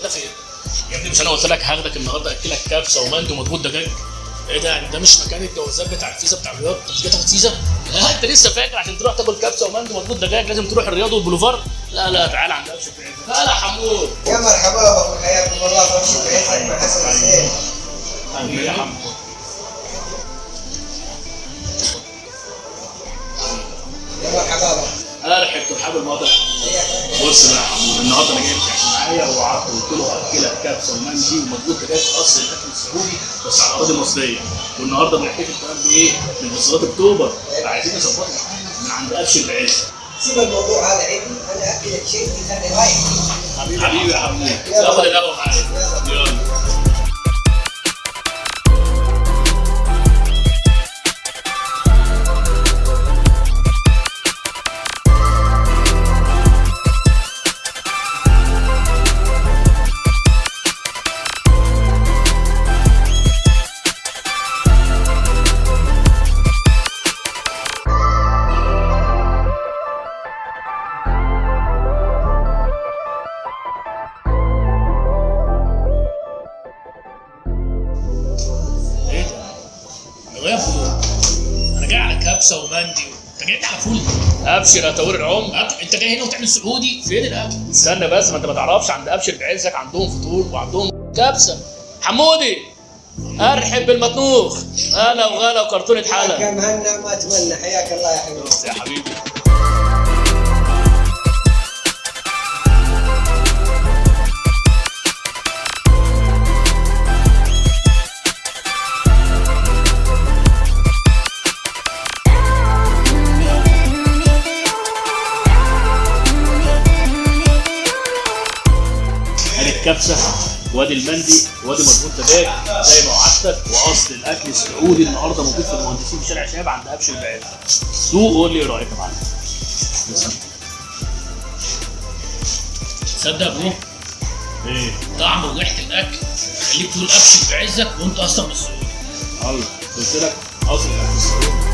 ده فين؟ يا ابني مش انا قلت لك هاخدك النهارده اكلك كبسة ومندي ومضغوط دجاج؟ ايه ده يعني ده مش مكان الجوازات بتاع الفيزا بتاع الرياض؟ انت مش جاي تاخد فيزا؟ لا انت لسه فاكر عشان تروح تاكل كبسة ومندي ومضغوط دجاج لازم تروح الرياض والبوليفارد؟ لا لا تعالى عند ابشر بعزك. هلا حمود. يا مرحبا بكم، حياكم الله في ابشر بعزك مع حسن حسين. حبيبي يا حمود. يا مرحبا بك. ارحب ترحاب المواطن. بص بقى يا حمود، النهارده انا جايب عشان معايا وقعدت قلت له هاكلك كبسة ومندي ومضغوط دجاج اصل الاكل السعودي بس على الاراضي المصرية، والنهارده بنحتفل كمان بايه؟ بانتصارات اكتوبر، فعايزين نظبطه معانا من عند ابشر بعز. سيب الموضوع هذا عندي، انا اكلك شيء يخلي رايح. حبيبي يا حمود، يلا القهوة معايا. يلا. ايه ده؟ يا فول، انا جاي على كبسة ومندي، انت جاي على فول؟ ابشر يا طويل العمر، انت جاي هنا وتعمل سعودي؟ فين الاكل؟ استنى بس، ما انت ما تعرفش عند ابشر بعزك عندهم فطور وعندهم كبسة. حمودي ارحب بالمطنوخ، هلا وغلا وكرتونه حلا. كم هنا ما اتمنى، حياك الله يا حبيبي. يا حبيبي. ادي الكبسه وادي المندي وادي مضغوط دجاج زي ما وعدتك، واصل الاكل السعودي النهارده موجود في المهندسين في شارع شهاب عند ابشر بعز. دوق وقول لي ايه رايك يا معلم. تصدق يا bro؟ ايه؟ طعم وريحه الاكل خليك تقول ابشر بعزك وانت اصلا مش سعودي. الله، قلت لك اصل الاكل السعودي.